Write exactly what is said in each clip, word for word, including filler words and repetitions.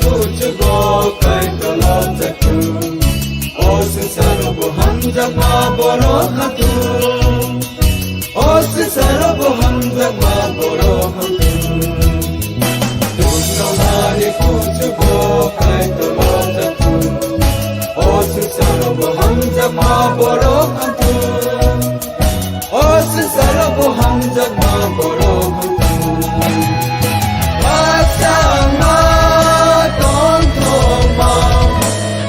Kuchugo Kaitor lobjakhu. O swngcharo bo hamjakma borok khatung. O swngcharo bo hamjakma borok khatung. Dukhnani kuchugo Kaitor lobjakhu. O swngcharo bo hamjakma borok khatung. O swngcharo bo hamjakma borok wngkha. Baksa wngma tongthokma,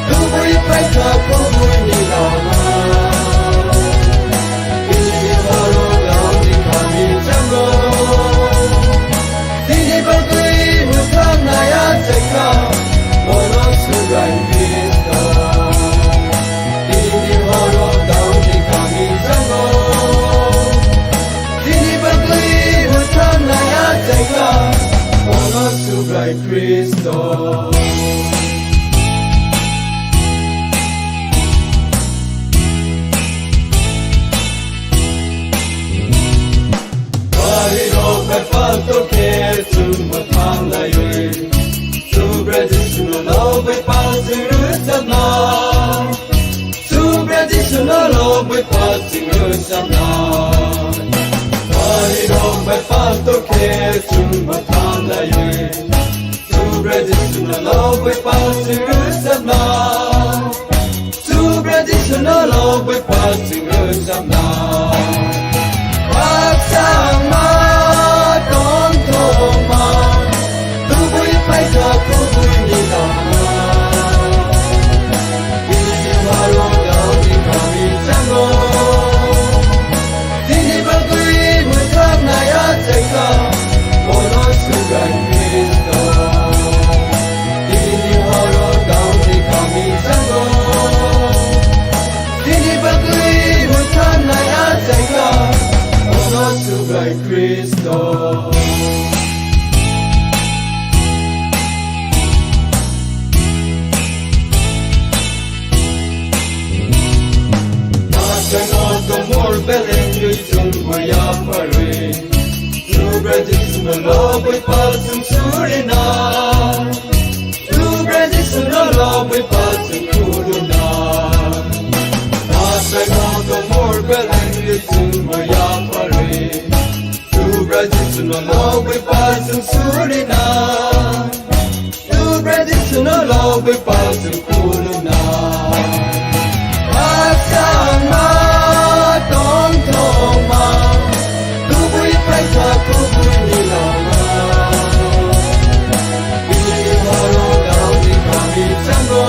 kubui phaikha kubuini lama. Bini borok rokni kami jango. Bini bagwi mwthang naya jaikha, bono Subrai Khristo. Bini horo Daudi kami jango. Bini bagwi mwthang naya jaikha, bono Subrai Khristo. Barirok bai palto khe chwngbo thanglaiwi, Subrai Jisuno lobwi pal chwng rwchapna. Subrai Jisuno lobwi pal chwng rwchapna. Barirok bai palto khe chwngbo thanglaiwi, Subrai Jisuno lobwi pal chwng rwchapna. Subrai Jisuno lobwi pal chwng rwchapna. Baksa wngma tongthokma, kubui phaikha kubuini lama. Bini horo Daudi kami jango. Bini bagwi mwthang naya jaikha, bono Subrai Khristo. Bini horo Daudi kami jango. Bini bagwi mwthang naya jaikha, bono Subrai Khristo. Naisano tongmor belengwi chwngbo yapharwi, Subrai Jisuno lobwi pal chwng surina. Subrai Jisuno lobwi pal chwng khulumna. Naisano tongmor belengwi chwngbo yapharwi, Subrai Jisuno lobwi pal chwng surina. Subrai Jisuno lobwi pal chwng khulumna. Baksa wngma tongthokma, kubui phaikha kubuini lama. Bini horo Daudi kami jango.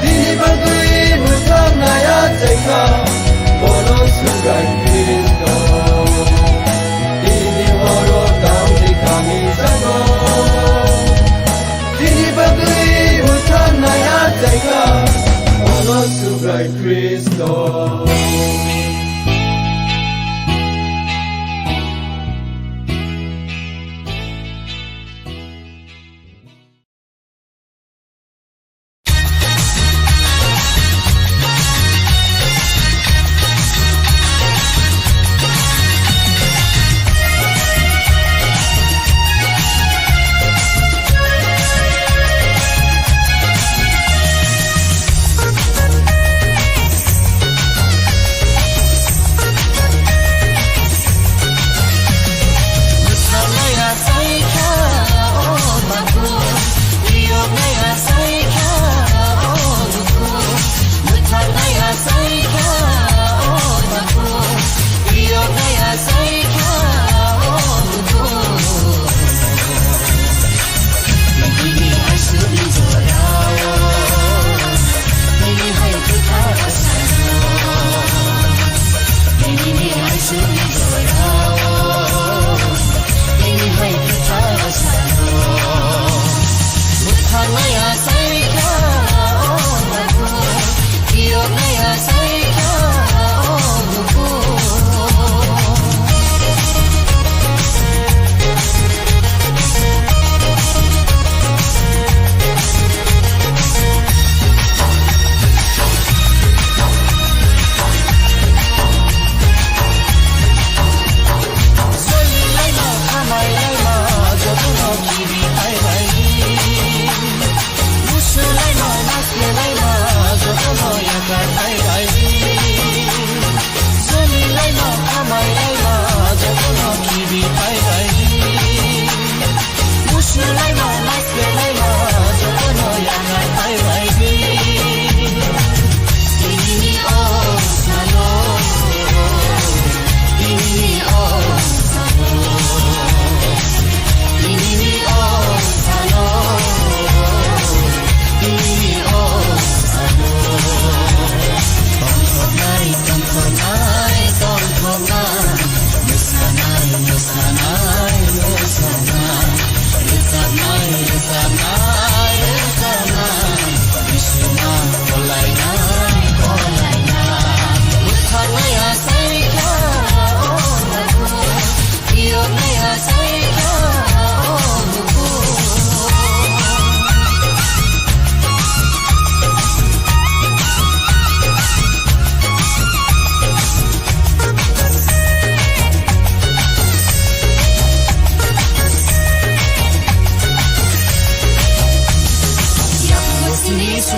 Bini bagwi mwthang naya jaikha, bono Subrai Khristo. Bini horo Daudi kami jango. Bini bagwi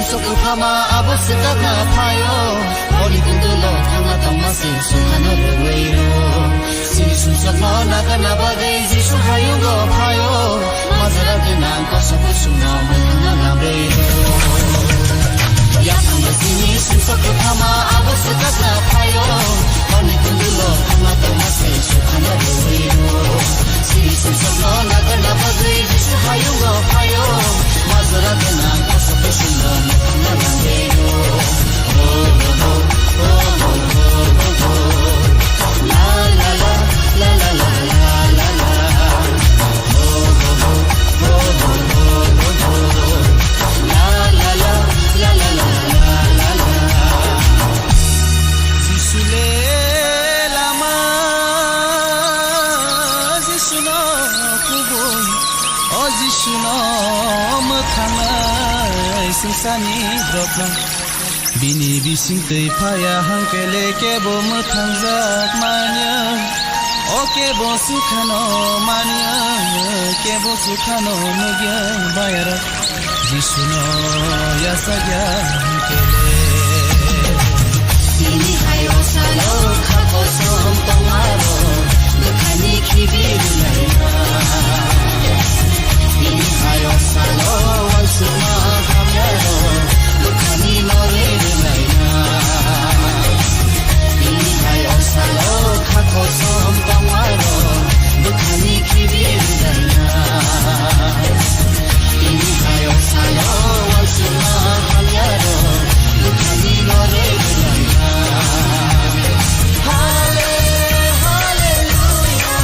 Sokphama abo swkakna phaio, hori kundulo thangna tongma se sukhano rwui rwo. Chini sumsokno nakarna bagwi Jisu hayungo phaio, majra gwnang koso kusungno mwthangna lamrwi rwo. Yaphangno chini sumsok kwthama abo swkakna phaio, hori kundulo thangna tongma se sukhano rwui rwo. Chini sumsokno nakarna bagwi Jisu hayungo phaio, majra gwnang koso kusungno mwthangna lamrwi rwo. Jisu le lama, Jisu no kubui, o Jisu no mwthangwi swngcharni dopha. Bini bising twi phaya hwnkhe le kebo mwthangjak manya, o kebo sukhano manya, kebo sukhano nugya bayara. Jisuno yasakya hwnkhe le. Bini hai o salo kha kosom tongmaro, bwkhani khibi rwlaina. Bini hai o salo uansukma hamyaro, bwkhani norwi rwlaina. Bini hai o salo kha kosom tongmaro, bwkhani khibi rwlaina. Bini hai o salo uansukma hamyaro, bwkhani norwi rwlaina. Hale-, hallelujah.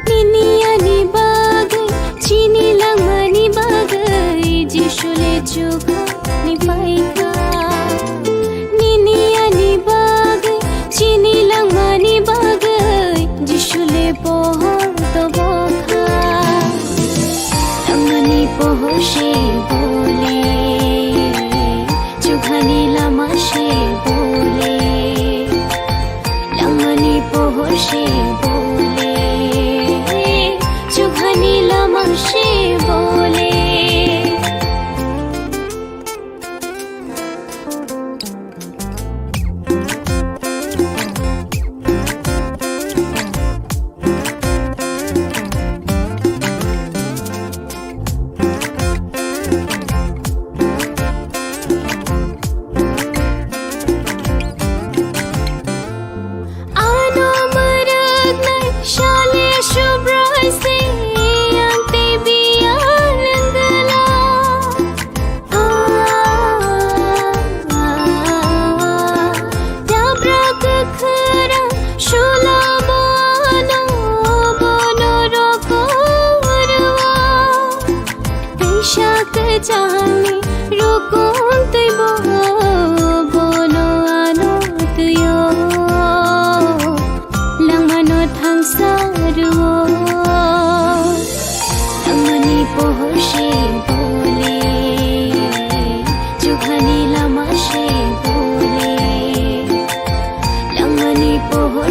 Nini ani bagwi, chini langmani bagwi, Jisu le chukha ni paikha. Nini ani bagwi, chini langmani bagwi, Jisu le pohor tobokha. Langmani pohor se bole, chukhani lama se bole. Langmani pohor se bole, chukhani lama se bole. Ano mwrwk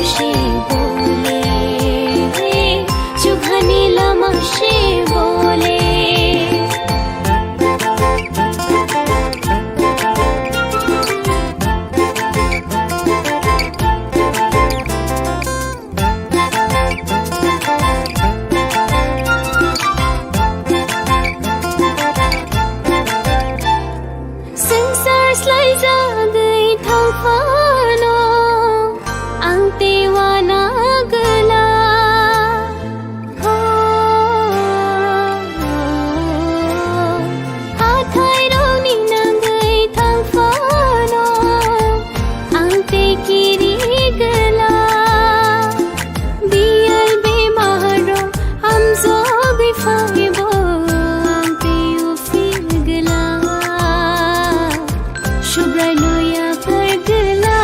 se bole, chughani lama se bole. Swngchar slaijagwi thangphano, ang tei uana gwla. Hathairokni nangwi thangphano, ang tei kiri gwla. Biyal bemarrok hamjagwi phaibo, ang tei uphil gwla. Subraino yakar gwla.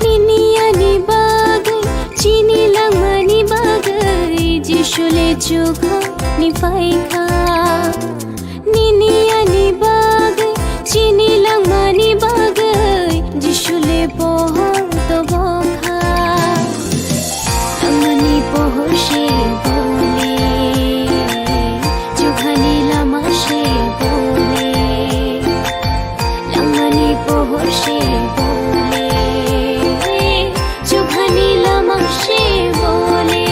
Nini ani bagwi, chini langmani bagwi, Jisu le chughani phaikha. Nini ani bagwi, chini langmani bagwi, Jisu le pohor tobokha. Langmani pohor se bole, chughani lama se bole. Langmani pohor se bole, chughani lama se bole.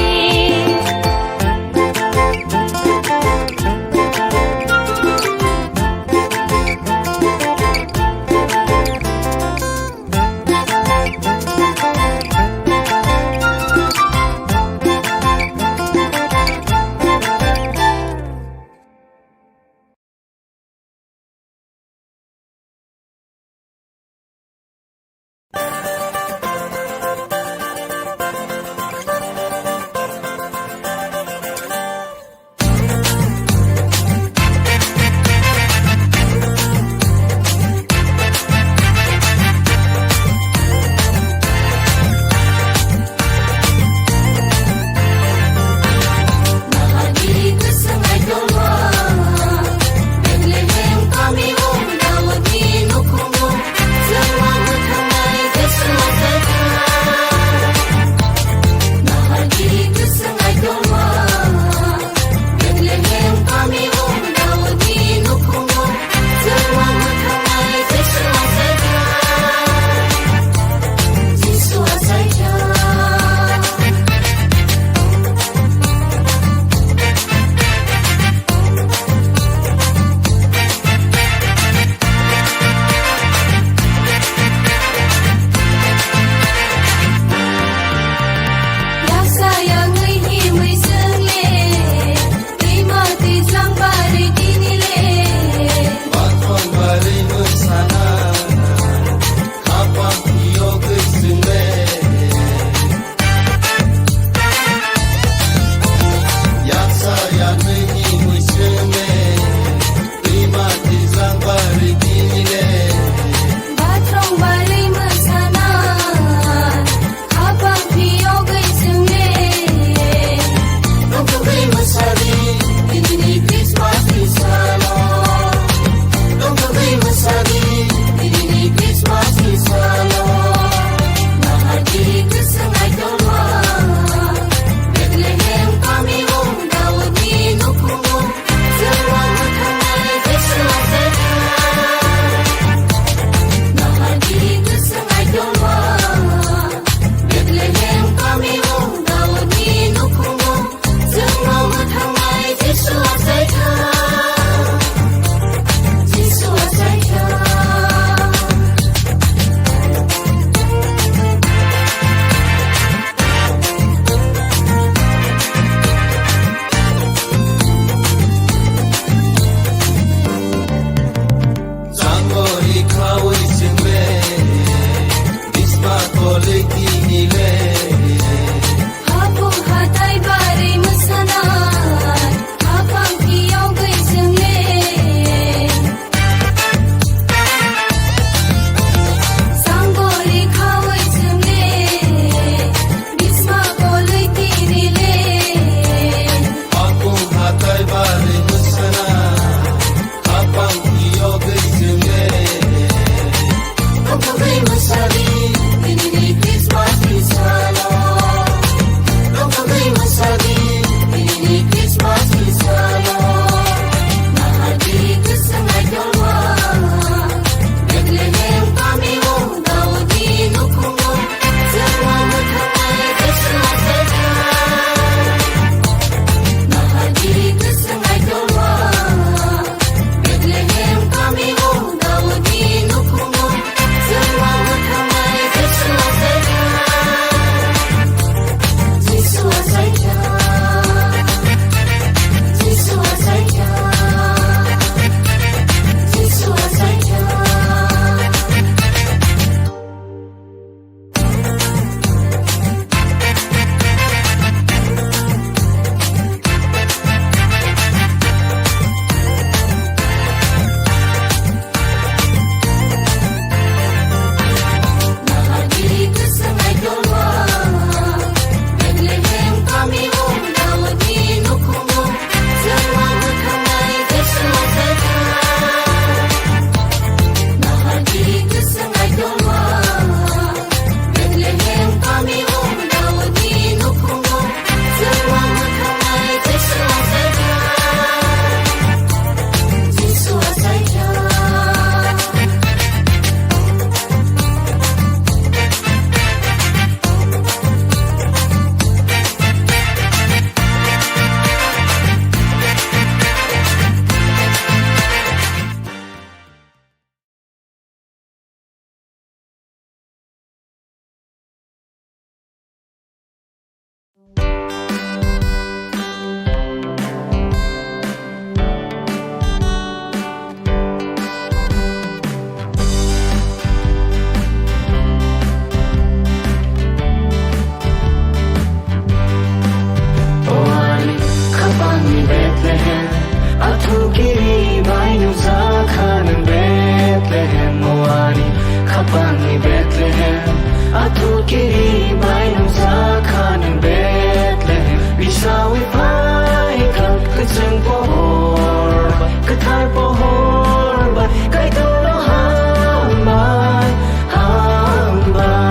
Ani Bethlehem, athu kiri bai nukjakha nwng Bethlehem. Bisawi phai kha kwchwng pohor bai, kwthar pohor bai, Kaitorno hambai, hambai.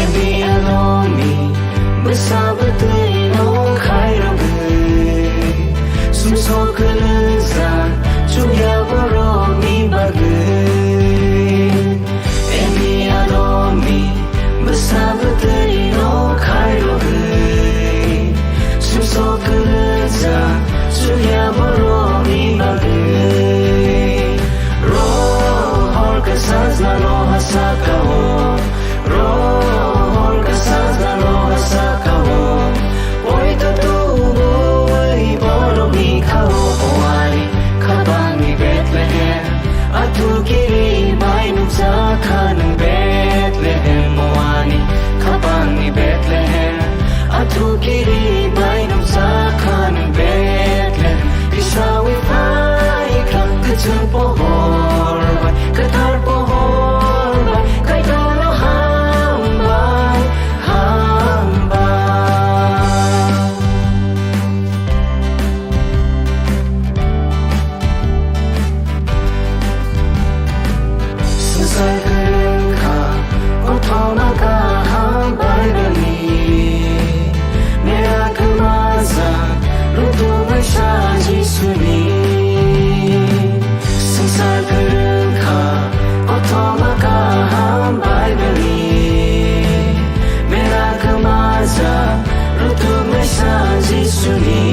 Ebi Adomi bwsa bwtwi no khairogwi, sumsok kwlwkjak chukya borokni bagwi. Ebi Adomi bwsa bwtwi no khairogwi, sumsok kwlwkjak chukya borokni bagwi. Rohor kwchajlano ha saka-o, rohor kwchajlano ha saka-o, poito tubuwi borokni kha-o, o ani khapangni Bethlehem. Athu kiri bai nukjakha nwng Bethlehem, o ani khapangni Bethlehem. Athu kiri bai nukjakha nwng Bethlehem. Bisawi phai kha kwchwng pohor bai, kwthar pohor bai, Kaitorno hambai, hambai. Swngchar kwrwng kha kothoma kaham Bible-ni, mera kwmajak rutugwi sa Jisuni. Swngchar kwrwng kha kothoma kaham Bible-ni, mera kwmajak rutugwi sa Jisuni.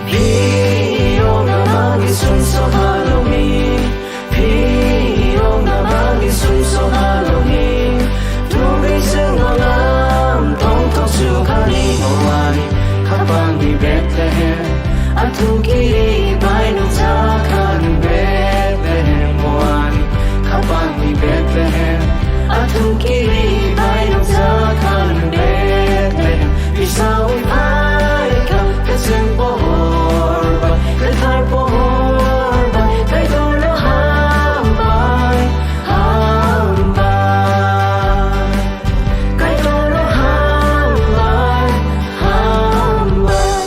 Phiyokna bagwi sumsok halongni, phiyokna bagwi sumsok halongni, tubui chwngno lam tongthok chukhani, o ani khapangni Bethlehem. Athu kiri bai nukjakha nwng Bethlehem, o ani khapangni Bethlehem. Athu kiri bai nukjakha nwng Bethlehem. Bisawi phai kha kwchwng pohor bai, kwthar pohor bai, Kaitorno hambai, hambai. Kaitorno hambai, hambai.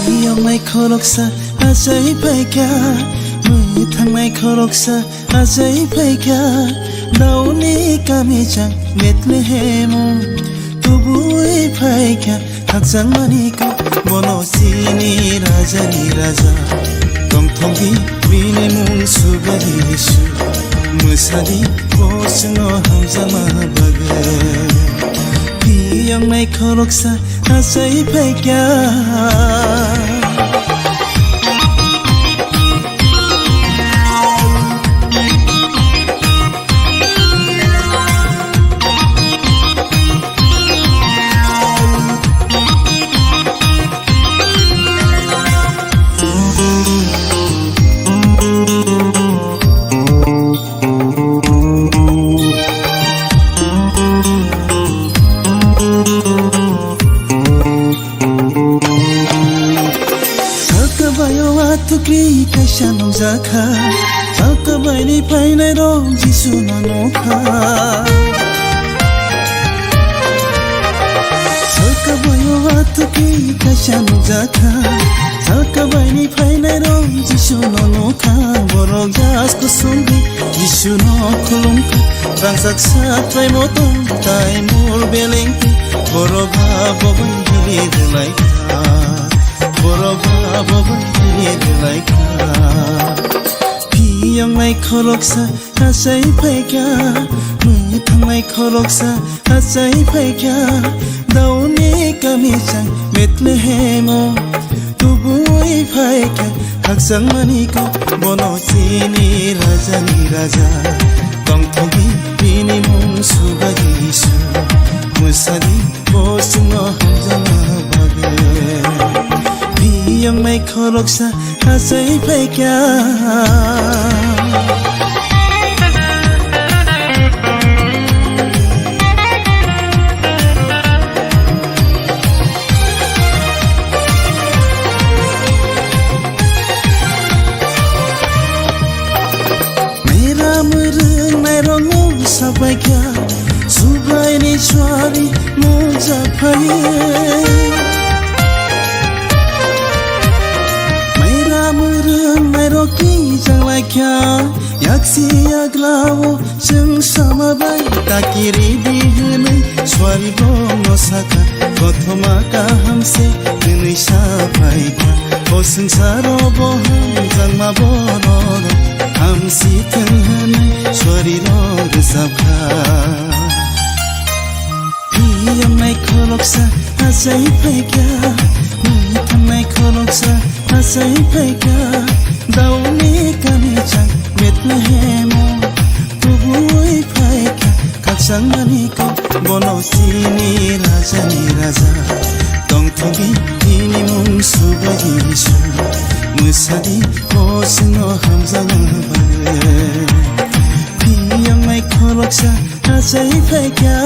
Phiyoknai khoroksa achai phaikha, mwthangnai khoroksa achai phaikha, dauni kami chang Bethlehem-o tubui phaikha, khakchangmani kok bono chini rajani raja. Tongthokdi bini mung subadi su, mwsadi bo chwngno hamjakma bagwi. Phiyoknai khoroksa achai phaikha. Saka bayo atukri kaisa nukjakha, saka baini phainai rok Jisu no nukha. Saka bayo atukri kaisa nukjakha, saka baini phainai rok Jisuno nukha borok jas kusungwi, Jisuno khulumkha rangchak satrai motom tai mur belengti, borok ha bobai hili rwlaikha, borok ha bobai hili rwlaikha. Phiyangnai khoroksa achai phaikha, mwthangnai khoroksa achai phaikha, Daudni kami chang Bethlehemo tubui phaikha, khakchangmani kok bono chini rajani raja, tongthogwi bini mung subai Jisu, mwsadi bo chwngno hamjakna bagwi. Phiyangnai khoroksa achai phaikha. Mera mwrwng nairokno sabaikha, Subraini suari mungsa phaio. Mera mwrwng nairok twijang laikha, yaksi yaglao chwng sama bai takiri di hwnwi suari bono sakha, kothoma kaham se hwnwi saphaikha. O swngcharo bo hamjakma borok hamsi thwng hwnwi suarino rwchapkha. Phiyangnai khoroksa achai phaikha, mwthangnai khoroksa achai phaikha, Daudni kami chang Bethlehemo tubui phaikha, khakchangmani kok bono chini rajani raja, tongthogwi bini mung subai Jisu, mwsadi bo chwngno hamjakna bagwi. Phiyangnai khoroksa achai phaikha.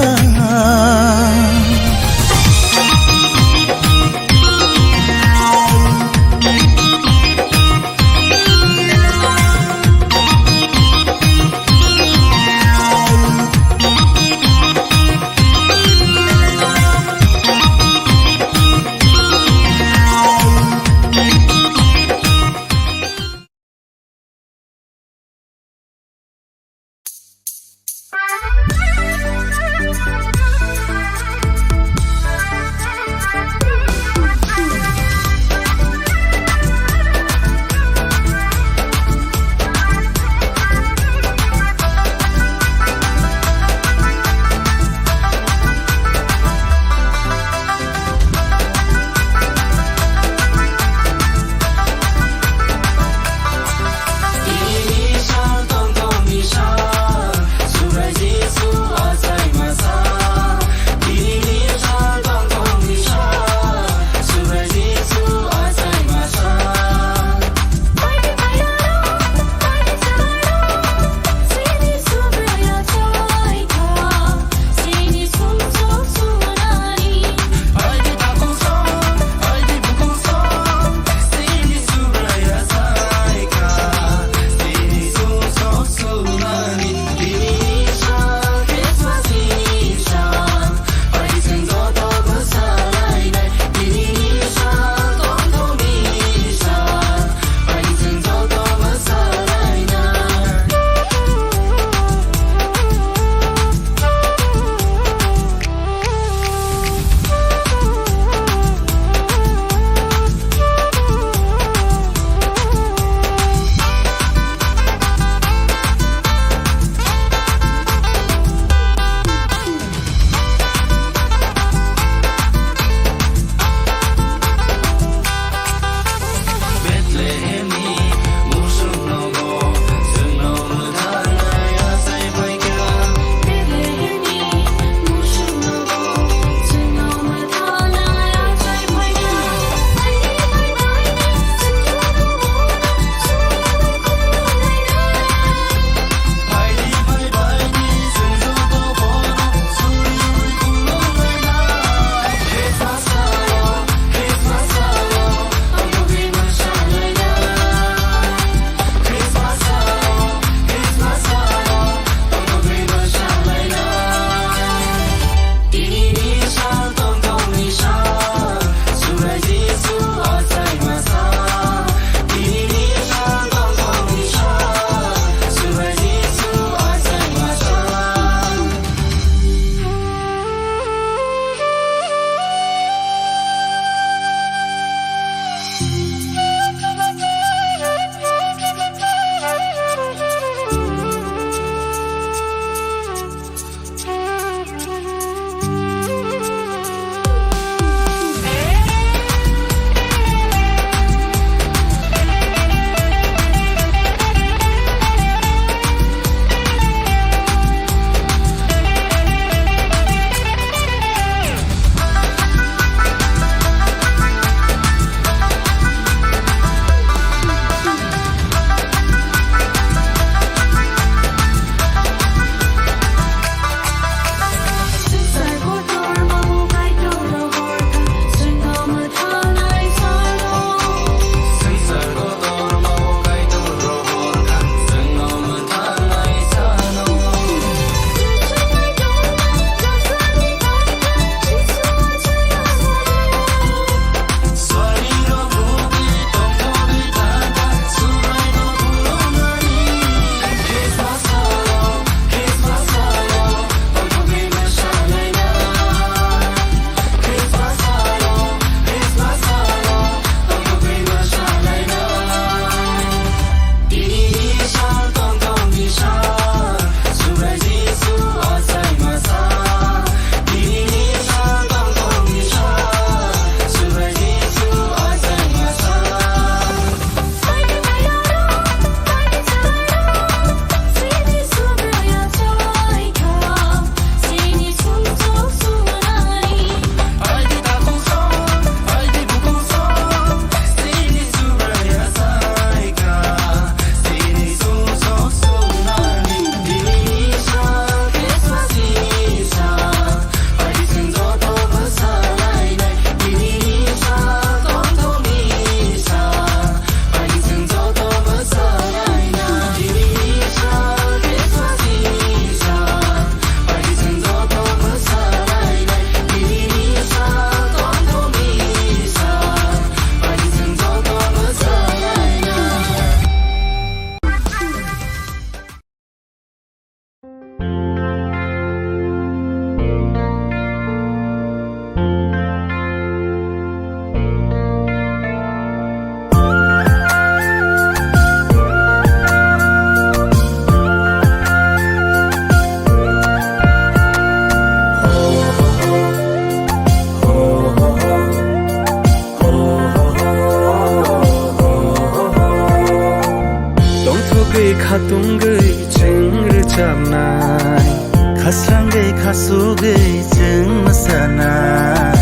Khatungwi chwng rwchapnai, khasrangwi khasugwi chwng mwsanai.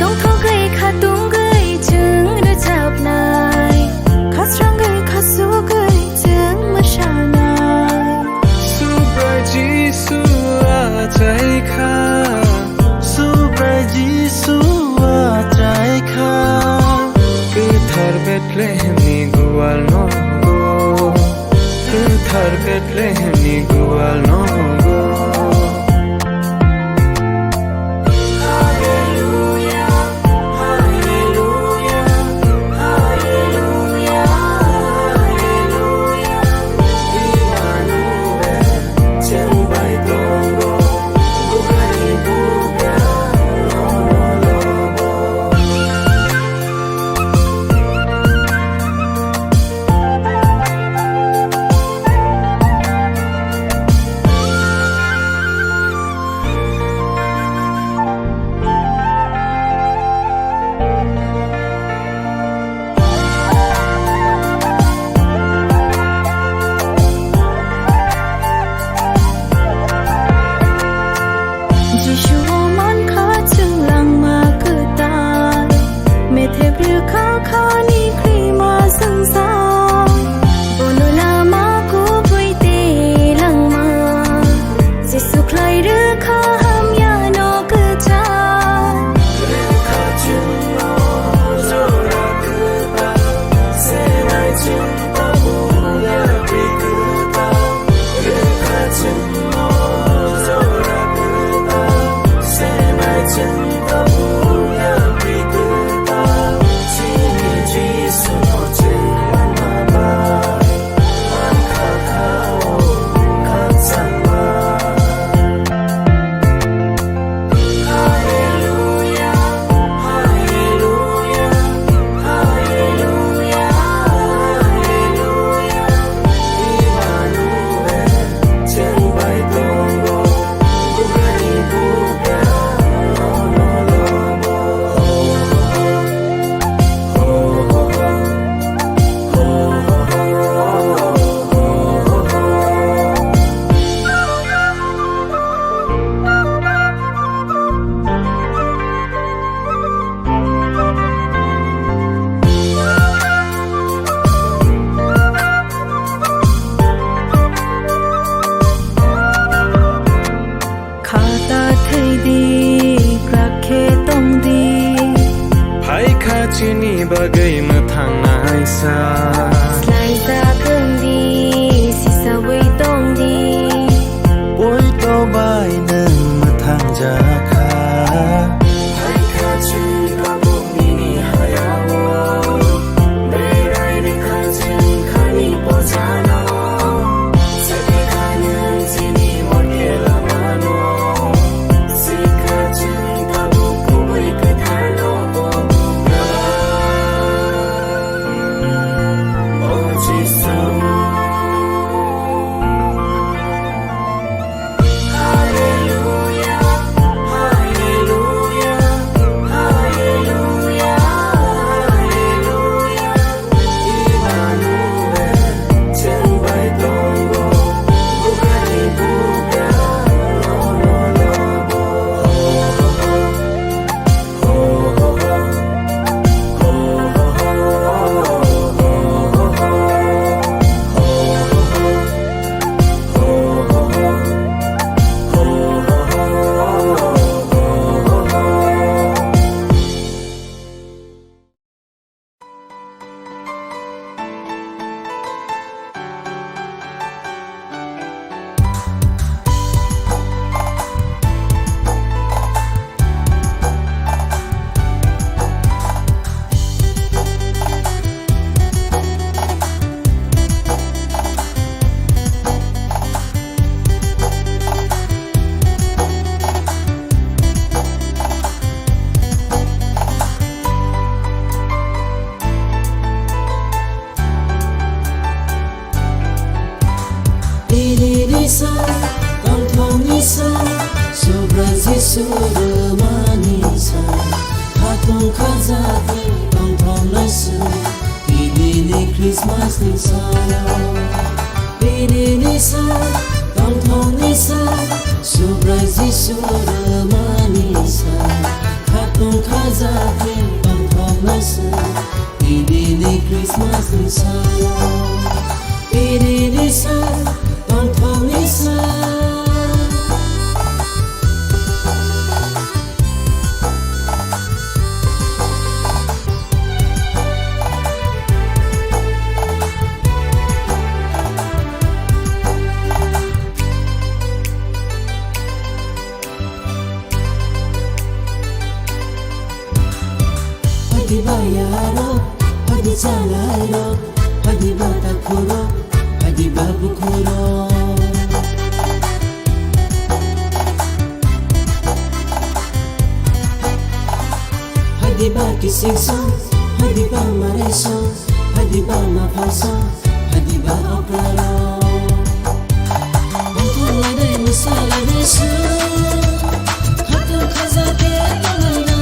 Tongthogwi khatungwi chwng rwchapnai, khasrangwi khasugwi chwng mwsanai. Subrai Jisu achai kha, Subrai Jisu achai kha. Kwthar Bethlehemni gual nogo, Kwthar Bethlehemni gual nogo. Jisu o mankha chwng langma kwtal, methep rwkha khani khwima swngsa. Bono lama kubui tei langma, Jisu khlai rwkha hamyano kwchar. Khata thwidi, kwrak khe tongdi. Phaikha chini bagwi mwthang naisa. Slaijak wngdi, sisaui tongdi. Poito bai nwng mwthang jakha. Phaikha chini bagwi nini hayao. Berai rikha chini khani pojano. Tini ni sa, tongthong ni sa, Subra Jisu rwmani sa, khatung khajak ni tongthong nai sa, tini ni Christmas ni sa. Nini sa, tongthokni sa, Subrai Jisu rwmani sa, khatung khajakhe tongthokna sa, tinini Christmas ni salo, tinini sa, tongthokni sa. Phaidi ba yarok, phaidi chalairok, phaidi ba takhurok, phaidi ba bukhurok. Phaidi ba kisingso, phaidi ba mareso, phaidi ba maphaso, phaidi ba okraro. Bongthok lainai mwsa lainai su, khatung khajakhe tonglaina.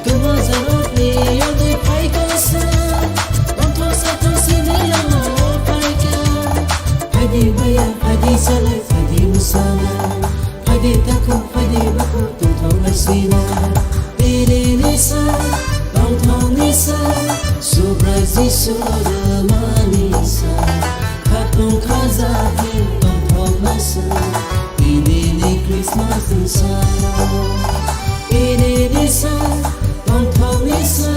Kwbajarokni yogwi phaikha sa, bongthok sathok sini lama o phaikha. Phaidi baya, phaidi salai, phaidi mwsala, phaidi takhuk, phaidi bakhuk, tongthok laisina. Tinini sa, tongthokni sa, Subrai Jisu rwmani sa, khatung khajakhe tongthokna sa, tinini Christmas ni sa, tinini sa, tongthokni sa.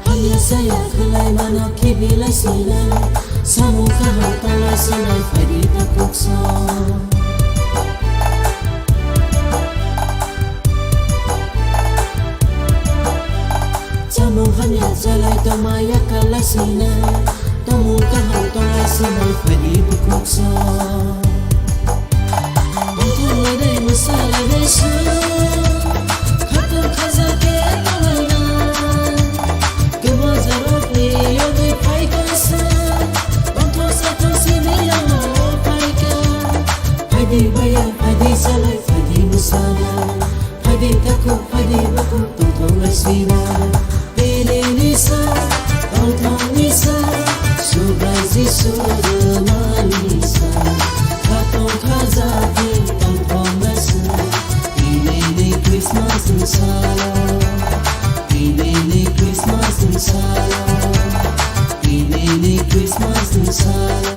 Hamya saya khwlai mano khibi lai sinai, samung kaham tonglai sinai phaidi takhuk song. Chamung hamya chalai tongma yakarlai sinai, tongmung kaham tonglai sinai phaidi bukhuk song. Bongthok lainai mwsa lainai su, khatung khajakhe tonglaina. Kwbajarokni yogwi phaikha sa, bongthok sathok sini lama o phaikha. Phaidi baya, phaidi salai, phaidi mwsala, phaidi takhuk, phaidi bakhuk, tongthok laisina. Tinini sa, tongthokni sa, Subrai Jisu rwmani sa, khatung khajakhe tongthokna sa, tinini Christmas ni salo, tinini Christmas ni salo, tinini Christmas ni salo.